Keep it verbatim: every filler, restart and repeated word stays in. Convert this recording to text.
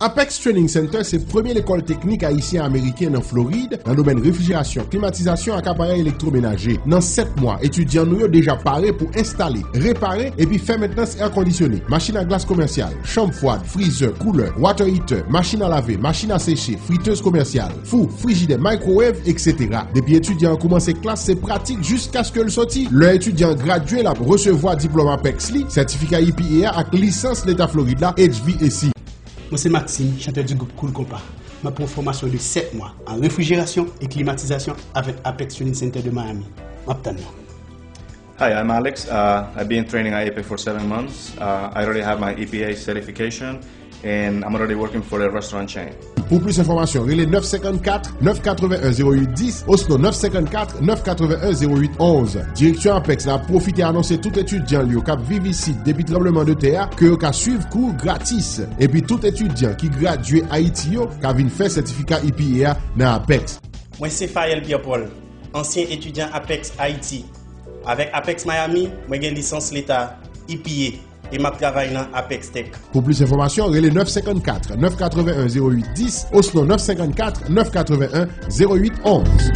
Apex Training Center se premye lekòl teknik ayisyen-ameriken nan Florid nan domèn refrijerasyon, klimatizasyon ak aparèy elektwomenaje. Nan sèt mwa, etidyan nou yo deja pare pou enstale, repare epi fè mentnans èkondisyone, machin a glas komèsyal, chanm fwad, frizè, koulè, water heater, machin a lave, machin a seche, fritez komèsyal, fou, frijidè, microwave, etsetera. Depi etidyan an kòmanse klas, se pratik jiskaske l soti. Lè etidyan an gradye, l ap resevwa diplòm Apex li, sètifika E P A a ak lisans Leta Florid la, H V A C. Mwen se Maxime, chantè di gwoup Cool Compas. M ap pran yon fòmasyon de sèt mwa an refrijerasyon e klimatizasyon avèk Apex Training Center de Miami. M ap tann nou. Hi, I'm Alex. Uh, I've been training at Apex for seven months. Uh, I already have my E P A certification, and I'm already working for a restaurant chain. Pou plis enfòmasyon, rele nèf senkannkat, nèf katrevenn en, zewo uit dis, osnon nèf senkannkat, nèf katrevenn en, zewo uit onz. Direksyon Apex la ap pwofite anonse tout etidyan l yo k ap viv isit depi tranbleman de tè a ke yo ka swiv kou gratis. Epi tout etidyan ki gradye Ayiti yo ka vin fè sètifika E P A a nan Apex. Mwen se Faël Pierre Paul, ansyen etidyan Apex Ayiti. Avèk Apex Miami, mwen gen lisans Leta E P A e m ap travay nan Apex Tech. Pou plis enfòmasyon, rele nèf senkannkat, nèf katrevenn en, zewo uit dis, osnon nèf senkannkat, nèf katrevenn en, zewo uit onz.